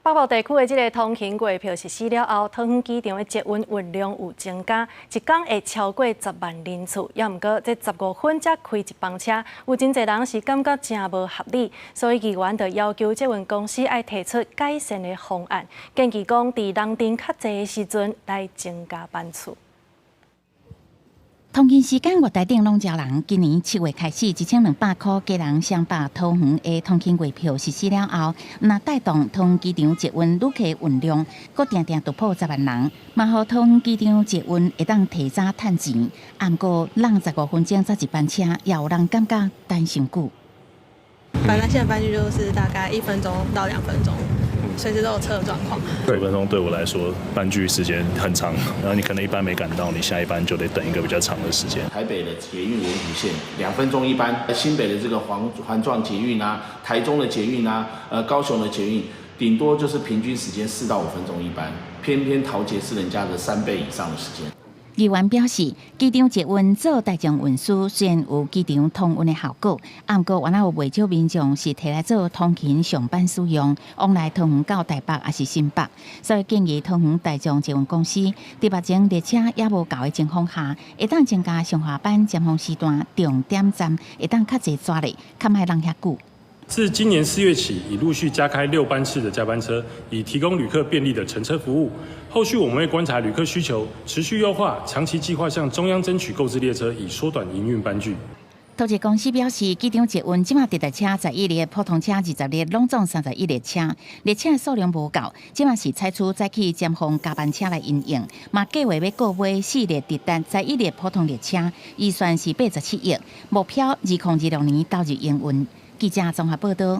北部地區的這个通勤月票實施了後，桃園機場的捷運運量有增加，一工會超過10萬人次。也毋過，這15分才開一班車，有真濟人是感覺誠無合理，所以議員就要求捷運公司愛提出改善的方案，建議講佇人陣較濟的時陣來增加班次。通勤時間月台頂攏焦人。今年7月開始，1200箍家人雙北桃園的通勤月票實施了後，毋但帶動桃園機場捷運旅客運量，閣定定突破10萬人，嘛予桃園機場捷運會當提早趁錢。毋過，攏15分鐘才一班車，也有人感覺等傷久。板南線班距就是大概1分鐘到2分鐘，隨時都有車的狀況。5分鐘對我來說，班距時間很長，然後你可能一班沒趕到，你下一班就得等一個比較長的時間。台北的捷運文湖線2分鐘一班，新北的這個環狀捷運啊，台中的捷運啊，高雄的捷運，頂多就是平均時間4到5分鐘一班，偏偏桃捷是人家的3倍以上的時間。議員表示，機場捷運做大眾運輸，雖然有機場通運的效果，毋過原來有袂少民眾是提來做通勤上班使用，往來桃園到台北抑是新北，所以建議桃園大眾捷運公司，佇目前列車猶無夠的情況下，會當增加上下班尖峰時段重點站，會當較濟抓力，較莫等遐久。自今年4月起，已陸續加開6班次的加班車，以提供旅客便利的乘車服務。後續我們會觀察旅客需求，持續優化，長期計劃向中央爭取購置列車，以縮短營運班距。桃捷公司表示，機場捷運這馬直達車11列，普通車20列，攏總31列車。列車數量無夠，這馬是採取早起尖峰加班車來營運，嘛計劃欲購買四列直達11列普通列車，預算是87億，目標2026年投入營運。記者綜合報道。